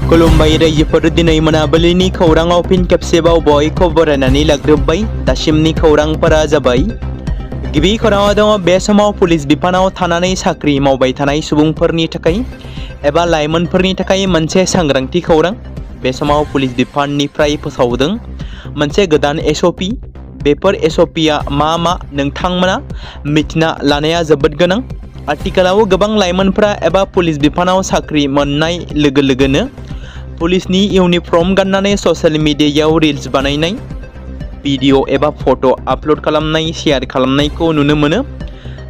खुलुमबाय रायजोफोर, दिनै मोनाबिलिनि खौराङाव फिन खेबसेबाव बयखौ बरायनानै लाग्रोबाय। दासिमनि खौरांफोरा जाबाय। गिबि खौराङाव दङ, बे समाव पुलिस बिफानाव थानानै साख्रि मावबाय थानाय सुबुंफोरनि थाखाय एबा लाइमोनफोरनि थाखाय मोनसे सांग्रांथि खौरां। बे समाव पुलिस बिफाननिफ्राय फोसावदों मोनसे गोदान SOP। बेफोर SOPआ मा नोंथांमोना मिथिना लानाया जोबोद गोनां। आथिखालाव गोबां लाइमोनफोरा एबा पुलिस बिफानाव साख्रि मोननाय लोगो लोगोनो पुलिसनि इउनिफर्म गाननानै ससियेल मिडियायाव रिल्स बानायनाय, भिडिअ एबा फट' आपल'ड खालामनाय, शेयार खालामनायखौ नुनो मोनो।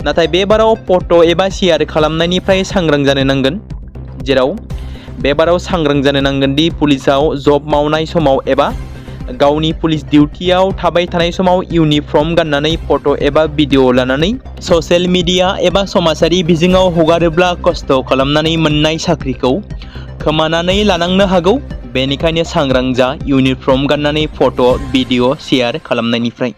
नाथाय बे बाराव फट' एबा शेयार खालामनायनिफ्राय सांग्रां जानो नांगोन। जेराव बे बाराव सांग्रां जानो नांगोन दि पुलिसाव जब मावनाय समाव एबा गावनि पुलिस डिउटियाव थाबाय थानाय समाव इउनिफर्म गाननानै फट' एबा भिडिअ लानानै ससियेल मिडिया एबा समाजारि बिजोङाव हगारोब्ला खस्थ' खालामनानै मोननाय साख्रिखौ खोमानानै लानांनो हागौ। बेनिखायनो सांग्रां जा इउनिफर्म गाननानै फट' भिडिअ शेयार खालामनायनिफ्राय।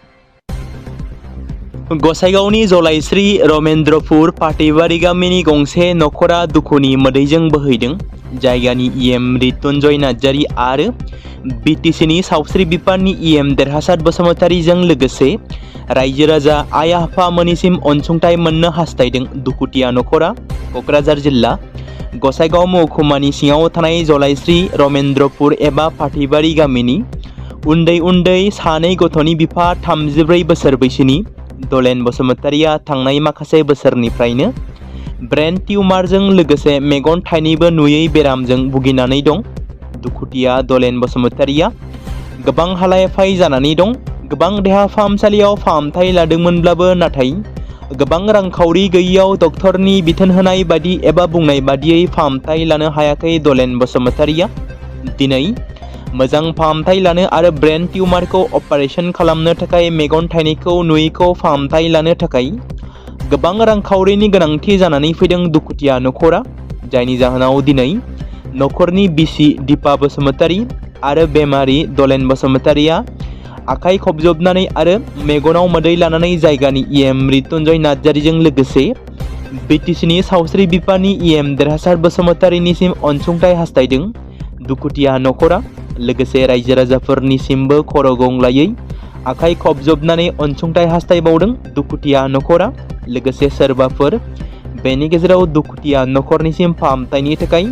गसाइगावनि जलाइस्रि रमेन्द्रपुर पाटेबारि गामिनि गंसे नखरा दुखुनि मोदैजों बोहैदों। जायगानि EM रितुन्जय नार्जारि आरो BTCनि सावस्रि बिफाननि EM देरहासार बसुमतारीजों लोगोसे रायजो राजा आइ आफामोननिसिम अनसुंथाइ मोननो हास्थायदों। दुखुथिया नखरा क'क्राझार जिल्ला गसाइगाव महकुमानि सिङाव थानाय जलाइस्रि रमेन्द्रपुर एबा पाटेबारि गामिनि उन्दै सानै गथ'नि बिफा 34 बोसोर बैसोनि दलेन बसुमतारीया थांनाय माखासे बोसोरनिफ्रायनो ब्रेन टिउमारजों लोगोसे मेगन थाइनैबो नुयै बेरामजों भुगिनानै दं। दुखुथिया दलेन बसुमतारीया गोबां हालाय-हाफाय जानानै दं। गोबां देहा फाहामसालियाव फाहामथाय लादोंमोनब्लाबो नाथाय गोबां रांखावरि गैयैयाव डक्टरनि बिथोन होनाय बादि एबा बुंनाय बादियै फाहामथाय लानो हायाखै दलेन बसुमतारीया। दिनै मोजां फाहामथाय लानो आरो ब्रेन टिउमारखौ अपारेशन खालामनो थाखाय मेगन थाइनैखौ नुयैखौ फाहामथाय लानो थाखाय गोबां रांखावरिनि गोनांथि जानानै फैदों दुखुथिया नखरा। जायनि जाहोनाव दिनै नखरनि बिसि दिपा बसुमतारी आरो बेमारि दलेन बसुमतारीया आखाइ खबजबनानै आरो मेगनाव मोदै लानानै जायगानि EM रितुन्जय नार्जारिजों लोगोसे BTCनि सावस्रि बिफाननि EM देरहासार बसुमतारीनिसिम अनसुंथाइ हास्थायदों। दुखुथिया नखरा लोगोसे रायजो राजाफोरनिसिमबो खर' गंग्लायै आखाइ खबजबनानै अनसुंथाइ हास्थायबावदों। दुखुथिया नखरा लोगोसे सोरबाफोर बेनि गेजेराव दुखुथिया नखरनिसिम फाहामथायनि थाखाय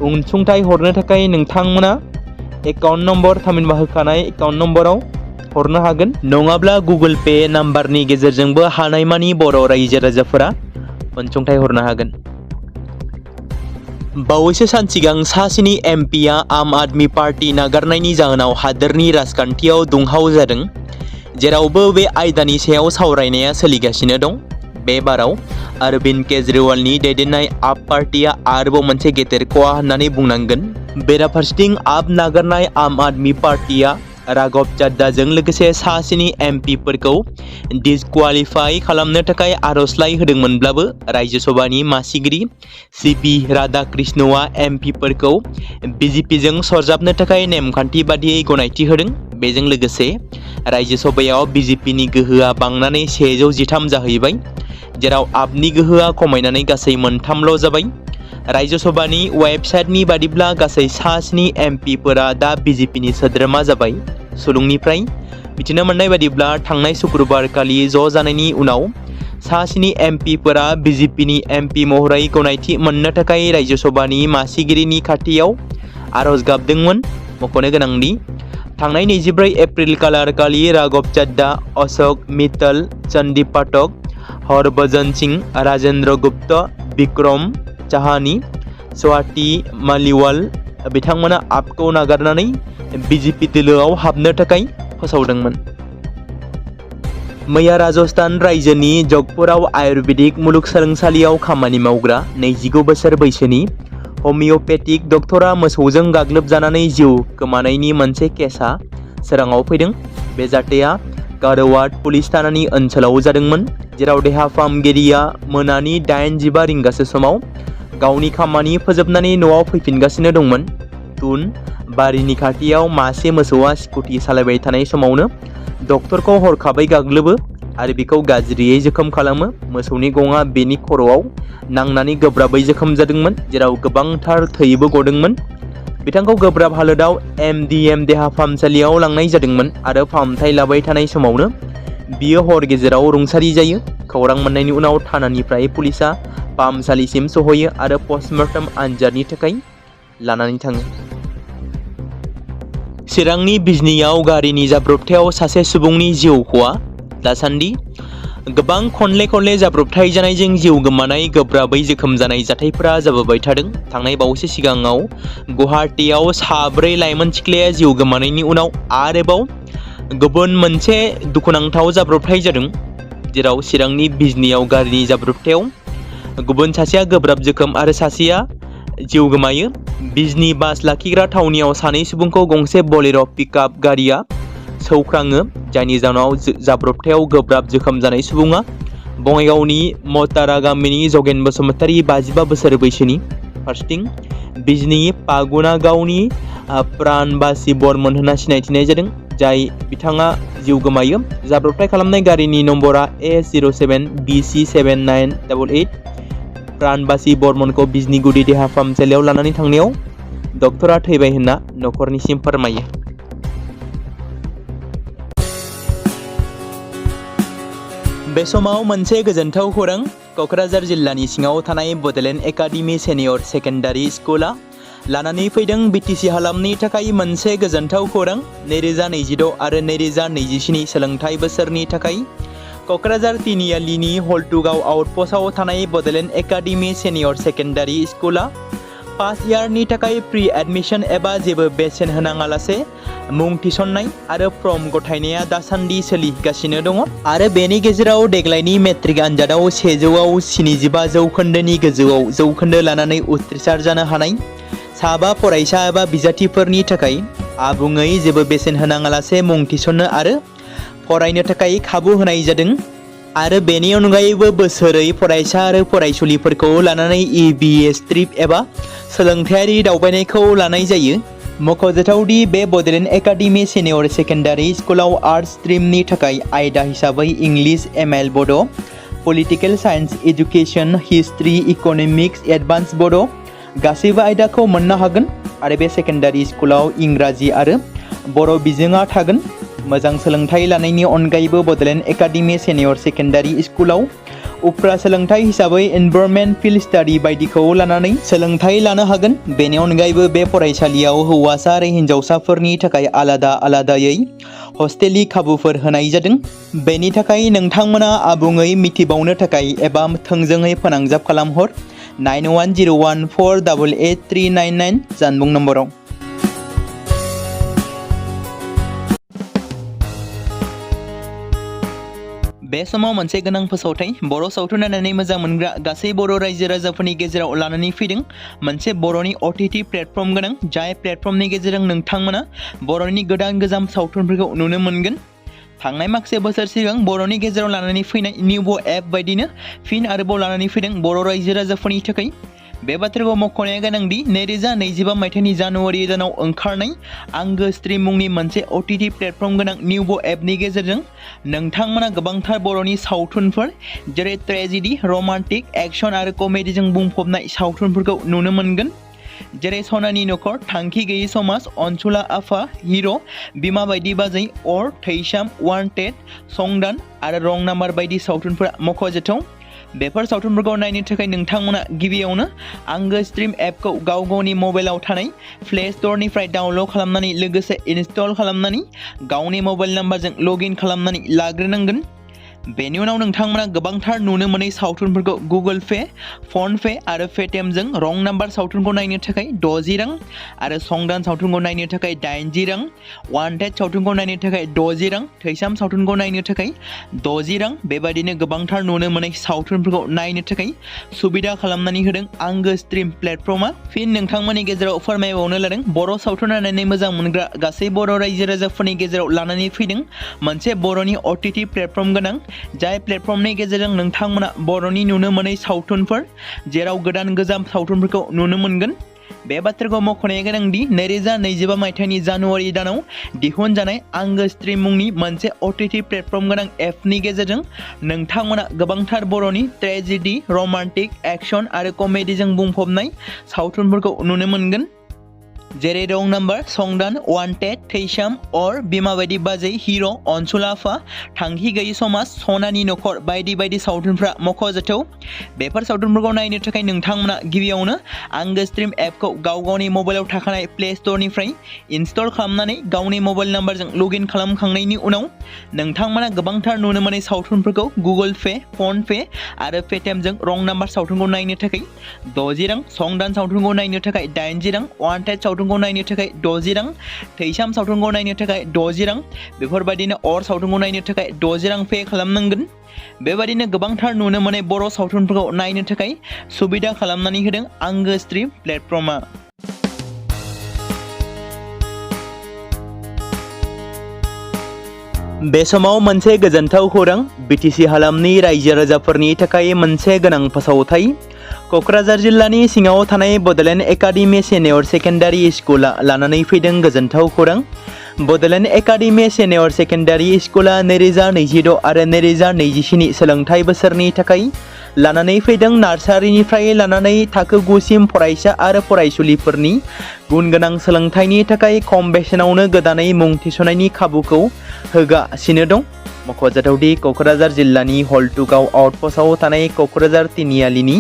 अनसुंथाइ हरनो थाखाय नोंथांमोना एकाउन्ट नम्बर थामहिनबा होखानाय एकाउन्ट नम्बराव हरनो हागोन। नङाब्ला गुगोल पे नाम्बारनि गेजेरजोंबो हानायमानि बर' रायजो राजाफोरा अनसुंथाइ हरनो हागोन। बावैसो सान सिगां सासेनि MPआ आम आदमी पार्टी नागारनायनि जाहोनाव हादोरनि राजखान्थियाव दुंहाव जादों। जेरावबो बे आयदानि सायाव सावरायनाया सोलिगासिनो दं। बे बाराव अरविंद केजरीवालनि दैदेननाय आप पार्टीआ आरोबाव मोनसे गेदेर खहा होननानै बुंनांगोन। बेराफारसेथिं आप नागारनाय आम आदमी पार्टीआ राघव चड्डाजों लोगोसे सासेनि MPफोरखौ डिसक्वालिफाइ खालामनो थाखाय आर'जलाइ होदोंमोनब्लाबो रायजो सभानि मासिगिरि CP राधाकृष्णआ MPफोरखौ BJPजों सरजाबनो थाखाय नेमखान्थि बादियै गनायथि होदों। बेजों लोगोसे रायजो सभायाव BJPनि गोहोआ बांनानै 113 जाहैबाय, जेराव आपनि गोहोआ खमायनानै गासै 3ल' जाबाय। रायजो सभानि वेबसाइटनि बादिब्ला गासै सास्नि MPफोरा दा BJPनि सोद्रोमा जाबाय। सुलुंनिफ्राय मिथिनो मोननाय बादिब्ला थांनाय शुक्रबार खालि ज' जानायनि उनाव सास्नि MPफोरा BJPनि MP महरै गनायथि मोननो थाखाय रायजो सभानि मासिगिरिनि खाथियाव आर'ज गाबदोंमोन। मख'नो गोनांदि थांनाय 24 एप्रिल खालि राघव चड्डा, अशोक मित्तल, चंदीप पाठक, हरभजन सिंह, राजेंद्र गुप्त, विक्रम चाहानी, स्वाति मालिवाल बिथांमोना आपखौ नागारनानै BJP दोलोआव हाबनो थाखाय फोसावदोंमोन। मैया राजस्थान रायजोनि जगपुराव आयुर्वेदिक मुलुगसोलोंसालियाव खामानि मावग्रा 29 बोसोर बैसोनि हमिय'पेथिक डक्टरा मोसौजों गाग्लोबजानानै जिउ गोमानायनि मोनसे केसआ सोराङाव फैदों। बे जाथाया गारवाड पुलिस थानानि ओनसोलाव जादोंमोन, जेराव देहा फाहामगिरिया मोनानि 8:15 रिंगासो समाव गावनि खामानि फोजोबनानै न'आव फैफिनगासिनो दंमोन। तुन बारिनि खाथियाव मासे मोसौआ स्कुटि सालायबाय थानाय समावनो डक्टरखौ हरखाबै गाग्लोबो आरो बिखौ गाज्रियै जोखोम खालामो। मोसौनि गङा बेनि खर'आव नांनानै गोब्राबै जोखोम जादोंमोन, जेराव गोबांथार थैबो गदोंमोन। बिथांखौ गोब्राब हालोदाव MDM देहा फाहामसालियाव लांनाय जादोंमोन आरो फाहामथाय लाबाय थानाय समावनो बियो हर गेजेराव रुंसारि जायो। खौरां मोननायनि उनाव थानानिफ्राय पुलिसा फाहामसालिसिम सहैयो आरो पस्टमर्टम आनजादनि थाखाय लानानै थाङो। चिरांनि बिजनीयाव गारिनि जाब्रबथायाव सासे सुबुंनि जिउ खहा। दासान्दि गोबां खनले जाब्रबथाय जानायजों जिउ गोमानाय, गोब्राबै जोखोम जानाय जाथायफोरा जाबोबाय थादों। थांनाय बावैसो सिगाङाव गुवाहाटीआव 4 लाइमोन सिख्लाया जिउ गोमानायनि उनाव आरोबाव गुबुन मोनसे दुखुनांथाव जाब्रबथाय जादों, जेराव चिरांनि बिजनीयाव गारिनि जाब्रबथायाव गुबुन सासेया गोब्राब जोखोम आरो सासेया जिउ गोमायो। बिजनी बास लाखिग्रा थावनियाव सानै सुबुंखौ गंसे बोलेर' पिकआप गारिया सौख्राङो, जायनि जाहोनाव जाब्रबथायाव गोब्राब जोखोम जानाय सुबुङा बङाइगावनि मतारा गामिनि जगेन बसुमतारी 55 बोसोर बैसोनि। फारसेथिं बिजनी पागुनागावनि प्राणबासी बर्मन होनना सिनायथिनाय जादों, जाय बिथाङा जिउ गोमायो। जाब्रबथाय खालामनाय गारिनि नम्बरा A07BC7988। प्राणबासी बर्मनखौ बिजनी गुदि देहा फाहामसालियाव लानानै थांनायाव डक्टरा थैबाय होनना नखरनिसिम फोरमायो। बे समाव मोनसे गोजोनथाव खौरां। क'क्राझार जिल्लानि सिङाव थानाय बड'लेण्ड एकाडेमि सिनियर सेकेन्डारि स्कुला लानानै फैदों BTC हालामनि थाखाय मोनसे गोजोनथाव खौरां। 2026 आरो 2027 सोलोंथाइ बोसोरनि थाखाय क'क्राझार तिनिआलिनि हल्टुगाव आउटपस्टआव थानाय बड'लेण्ड एकाडेमि सिनियर सेकेन्डारि स्कुला फार्स्ट इयारनि थाखाय प्रि एडमिशन एबा जेबो बेसेन होनाङालासे मुं थिसननाय आरो फर्म गथायनाया दासान्दि सोलिगासिनो दङ आरो बेनि गेजेराव देग्लायनि मेट्रिक आनजादाव 100आव 75 जौखोन्दोनि गोजौआव जौखोन्दो लानानै उथ्रिसार जानो हानाय साबा फरायसा एबा बिजाथिफोरनि थाखाय आबुङै जेबो बेसेन होनाङालासे मुं थिसननो आरो फरायनो थाखाय खाबु होनाय जादों आरो बेनि अनगायैबो बोसोरै फरायसा आरो फरायसुलिफोरखौ लानानै EBS ट्रिप एबा सोलोंथायारि दावबायनायखौ लानाय जायो। मख'जाथावदि बे बड'लेण्ड एकाडेमि सिनियर सेकेन्डारि स्कुलाव आर्ट्स स्ट्रिमनि थाखाय आयदा हिसाबै इंलिश, ML बड', political science, education, history, economics, advance बड' गासैबो आयदाखौ मोननो हागोन आरो बे सेकेन्डारि स्कुलाव इंराजि आरो बर' बिजोङा थागोन। मोजां सोलोंथाइ लानायनि अनगायैबो बड'लेण्ड एकाडेमि सिनियर सेकेन्डारि स्कुलाव उफ्रा सोलोंथाइ हिसाबै एनभायरनमेन्ट, फिल्ड स्टाडि बायदिखौ लानानै सोलोंथाइ लानो हागोन। बेनि अनगायैबो बे फरायसालियाव हौवासा आरो हिन्जावसाफोरनि थाखाय आलादायै हस्टेलनि खाबुफोर होनाय जादों। बेनि थाखाय नोंथांमोना आबुङै मिथिबावनो थाखाय एबा थोंजोङै फोनांजाब खालामहर 9101488399 जानबुं नम्बराव। बे समाव मोनसे गोनां फोसावथाय। बर' सावथुन नायनानै मोजां मोनग्रा गासै बर' रायजो राजाफोरनि गेजेराव लानानै फैदों मोनसे बर'नि OTT प्लेटफर्म गोनां, जाय प्लेटफर्मनि गेजेरजों नोंथांमोना बर'नि गोदान गोजाम सावथुनफोरखौ नुनो मोनगोन। थांनाय माखासे बोसोर सिगां बर'नि गेजेराव लानानै फैनाय निउबो एप बायदिनो फिन आरोबाव लानानै फैदों बर' रायजो राजाफोरनि थाखाय। बे बाथ्राखौ मख'नाया गोनांदि 2025 मायथाइनि जानुवारि दानाव ओंखारनाय आंगो स्ट्रिम मुंनि मोनसे OTT प्लेटफर्म गोनां निउबो एपनि गेजेरजों नोंथांमोना गोबांथार बर'नि सावथुनफोर जेरै ट्रेजेडि, रमान्टिक, एक्शन आरो कमेडिजों बुंफबनाय सावथुनफोरखौ नुनो मोनगोन, जेरै सनानि नखर, थांखि गैयै समाज, अनसुला आफा, हिर', बिमा बायदि बाजै, अर, थैसाम, वान्टेड, संदान आरो रं नाम्बार बायदि सावथुनफोरा मख'जाथाव। बेफोर सावथुनफोरखौ नायनो थाखाय नोंथांमोना गिबियावनो आंगो स्ट्रिम एपखौ गावनि मबाइलाव थानाय प्ले स्ट'रनिफ्राय डाउनल'ड खालामनानै लोगोसे इनस्टल खालामनानै गावनि मबाइल नाम्बारजों लगइन खालामनानै लाग्रोनांगोन। बेनि उनाव नोंथांमोना गोबांथार नुनो मोनै सावथुनफोरखौ गुगोल पे, फन पे आरो पेटिएमजों रं नाम्बार सावथुनखौ नायनो थाखाय 60 रां आरो संदान सावथुनखौ नायनो थाखाय 80 रां, वान्टेड सावथुनखौ नायनो थाखाय 60 रां, थैसाम सावथुनखौ नायनो थाखाय 60 रां बेबायदिनो गोबांथार नुनो मोनै सावथुनफोरखौ नायनो थाखाय सुबिदा खालामनानै होदों आंगो स्ट्रिम प्लेटफर्मा। फिन नोंथांमोननि गेजेराव फोरमायबावनो लादों बर' सावथुन नायनानै मोजां मोनग्रा गासै बर' रायजो राजाफोरनि गेजेराव लानानै फैदों मोनसे बर'नि OTT प्लेटफर्म गोनां, जाय प्लेटफर्मनि गेजेरजों नोंथांमोना बर'नि नुनो मोनै सावथुनफोर जेराव गोदान गोजाम सावथुनफोरखौ नुनो मोनगोन। बे बाथ्राखौ मख'नाया गोनांदि 2025 मायथाइनि जानुवारि दानाव दिहुनजानाय आंगो स्ट्रिम मुंनि मोनसे OTT प्लेटफर्म गोनां एपनि गेजेरजों नोंथांमोना गोबांथार बर'नि ट्रेजेडि, रमान्टिक, एक्शन आरो कमेडिजों बुंफबनाय सावथुनफोरखौ नुनो मोनगोन, जेरै रं नाम्बार, संदान, वान्टेड, थैसाम, अर, बिमा बायदि बाजै, हिर', अनसुलाफा, थांखि गैयि समाज, सनानि नखर बायदि बायदि सावथुनफ्रा मख'जाथाव। बेफोर सावथुनफोरखौ नायनो थाखाय नोंथांमोना गिबियावनो आंगो स्ट्रिम एपखौ गावनि मबाइलाव थाखानाय प्ले स्ट'रनिफ्राय इनस्टल खालामनानै गावनि मबाइल नाम्बारजों लगइन खालामखांनायनि उनाव नोंथांमोना गोबांथार नुनो मोनै सावथुनफोरखौ गुगोल पे, फन पे आरो पेटिएमजों रं नाम्बार सावथुनखौ नायनो थाखाय 60 रां, संदान सावथुनखौ नायनो थाखाय 80 रां, वान्टेड सावथुनखौ नायनो थाखाय 60 रां, थैसाम सावथुनखौ नायनो थाखाय 60 रां, बेफोरबायदिनो अर सावथुनखौ नायनो थाखाय 60 रां पे खालामनांगोन। बेबायदिनो गोबांथार नुनो मोनै बर' सावथुनफोरखौ नायनो थाखाय सुबिदा खालामनानै होदों आंगो स्ट्रिम प्लेटफर्मा। बे समाव मोनसे गोजोनथाव खौरां, बिटिसि हालामनि रायजो राजाफोरनि थाखाय मोनसे गोनां फोसावथाय। क'क्राझार जिल्लानि सिङाव थानाय बड'लेण्ड एकाडेमि सिनियर सेकेन्डारि स्कुला लानानै फैदों गोजोनथाव खौरां। बड'लेण्ड एकाडेमि सिनियर सेकेन्डारि स्कुला 2026 आरो 2027 सोलोंथाइ बोसोरनि थाखाय लानानै फैदों नार्सारिनिफ्राय लानानै थाखो 9 सिम फरायसा आरो फरायसुलिफोरनि गुन गोनां सोलोंथाइनि थाखाय खम बेसेनावनो गोदानै मुं थिसननायनि खाबुखौ होगासिनो दं। मख'जाथावदि क'क्राझार जिल्लानि हल्टुगाव आउटपस्टआव थानाय क'क्राझार तिनिआलिनि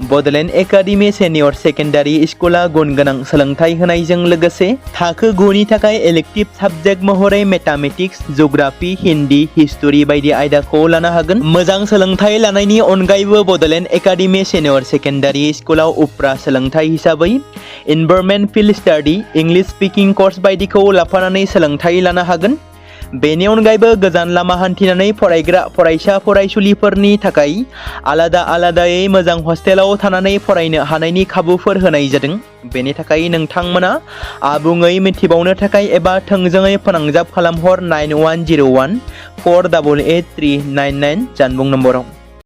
बड'लेण्ड एकाडेमि सिनियर सेकेन्डारि स्कुला गुन गोनां सोलोंथाइ होनायजों लोगोसे थाखो 9 नि थाखाय इलेक्टिभ साबजेक्ट महरै मेथामेटिक्स, जिअ'ग्राफि, हिन्दी, हिस्टरि बायदि आयदाखौ लानो हागोन। मोजां सोलोंथाइ लानायनि अनगायैबो बड'लेण्ड एकाडेमि सिनियर सेकेन्डारि स्कुलाव उफ्रा सोलोंथाइ हिसाबै environment field study, English speaking course बायदिखौ लाफानानै सोलोंथाइ लानो हागोन। बेनि अनगायैबो गोजान लामा हान्थिनानै फरायग्रा फरायसा फरायसुलिफोरनि थाखाय आलादा आलादायै मोजां हस्टेलाव थानानै फरायनो हानायनि खाबुफोर होनाय जादों। बेनि थाखाय नोंथांमोना आबुङै मिथिबावनो थाखाय एबा थोंजोङै फोनांजाब खालामहर 9101 488 399 जानबुं नम्बराव।